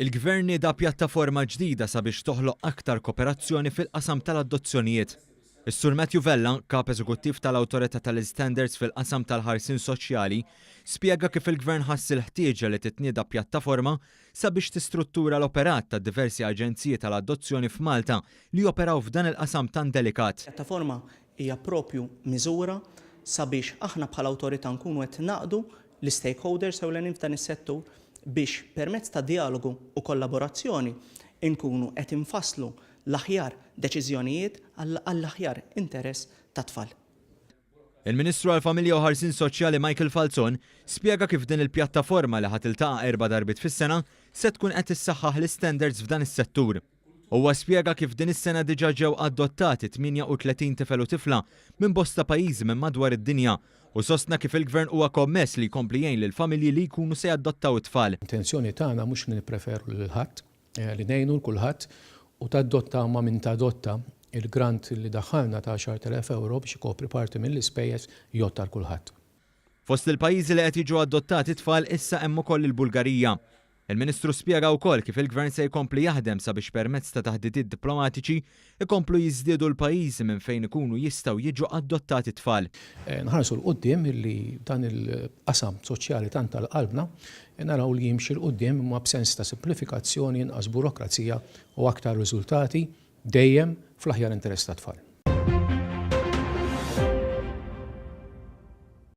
Il-Gvern nieda pjattaforma ġdida sabiex toħloq aktar koperazzjoni fil-qasam tal-adozzjonijiet. Is-Sur Matthew Vella, Kap Eżekuttiv tal-Awtorità tal-Istandards fil-qasam tal-ħarsien soċjali, spjega kif il-Gvern ħass il-ħtieġa li titnieda pjattaforma sabiex tistruttura l-operat ta' diversi aġenziji tal-adozzjoni f'Malta li joperaw f'dan il-qasam tant delikat. Pjattaforma hija proprju miżura sabiex aħna bħala awtorità nkunu qed ngħaqqdu l-istakeholders ewlenin f'dan is-settur biex permezz ta' djalogu u kollaborazzjoni nkunu qed infasslu l-aħjar deċiżjonijiet għall-aħjar interess tat-tfal. Il-Ministru għall-Familja u Ħarsien Soċjali Michael Falzon spjega kif din il-pjattaforma li ħa tiltaqa' erba' darbiet fis-sena se tkun qed issaħħaħ l-istandards f'dan is-settur. Huwa spjega kif din is-sena diġà ġew adottati 38 tifel u tifla minn bosta pajjiżi minn madwar id-dinja u sostna kif il-Gvern huwa kommess li jkompli jgħin lill-familji li jkunu se jadottaw it-tfal. L-intenzjoni tagħna mhux li nippreferu lil ħadd, li ngħinu 'l kulħadd u tadotta ma' min tadotta, il-grant li daħħalna ta' 10,000 ewro biex ikopri parti mill-ispejjeż jgħodd għal kulħadd. Fost il-pajjiżi li qed jiġu adottati tfal issa hemm ukoll il-Bulgarija. Il-Ministru spjega wkoll kif il-Gvern se jkompli jaħdem sabiex permezz ta' taħdidiet diplomatiċi jkomplu jiżdiedu l-pajjiżi minn fejn ikunu jistgħu jiġu adottati tfal. Nħarsu 'l quddiem li dan il-qasam soċjali tant għal qalbna naraw li jimxi 'l quddiem imma b'sens ta' simplifikazzjoni, inqas burokrazija u aktar riżultati dejjem fl-aħjar interess tat-tfal.